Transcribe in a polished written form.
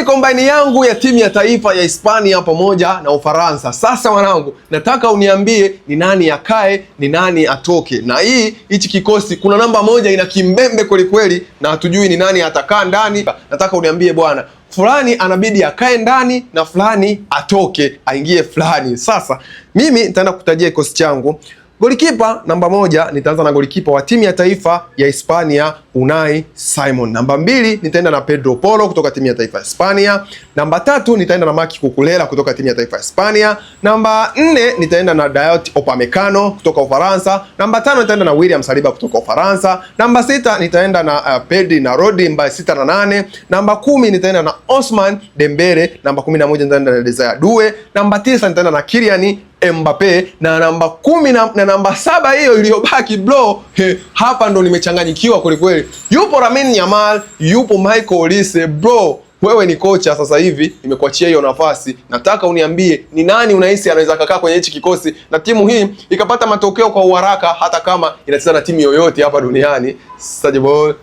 Combine yangu ya timu ya taifa ya Hispania pamoja na Ufaransa. Sasa wanangu, nataka uniambie ni nani akae, ni nani atoke. Na hichi kikosi kuna namba moja ina kimbembe kwelikweli, na hatujui ni nani atakaa ndani. Nataka uniambie bwana, fulani anabidi akae ndani na fulani atoke aingie fulani. Sasa mimi nitaenda kutajia kikosi changu. Golikipa namba 1, nitaanza na golikipa wa timu ya taifa ya Hispania Unai Simon. Namba 2 nitaenda na Pedro Porro kutoka timu ya taifa ya Hispania. Namba 3 nitaenda na Marc Cucurella kutoka timu ya taifa ya Hispania. Namba 4 nitaenda na Dayot Upamecano kutoka Ufaransa. Namba 5 nitaenda na William Saliba kutoka Ufaransa. Namba 6 nitaenda na Pedri na Rodri mbaya 6 na 8. Namba 10 nitaenda na Ousmane Dembele. Namba 11 nitaenda na Desire Doue. Namba 9 nitaenda na Kylian Mbappe na namba 10 na namba 7 hiyo iliyobaki bro, he, hapa ndo nimechanganyikiwa kweli kweli. Yupo Lamine Yamal, yupo Michael Olise bro. Wewe ni kocha sasa hivi, nimekuachia hiyo nafasi. Nataka uniambie ni nani unahisi anaweza kukaa kwenye hichi kikosi na timu hii ikapata matokeo kwa uharaka, hata kama inacheza na timu yoyote hapa duniani. Sajibol.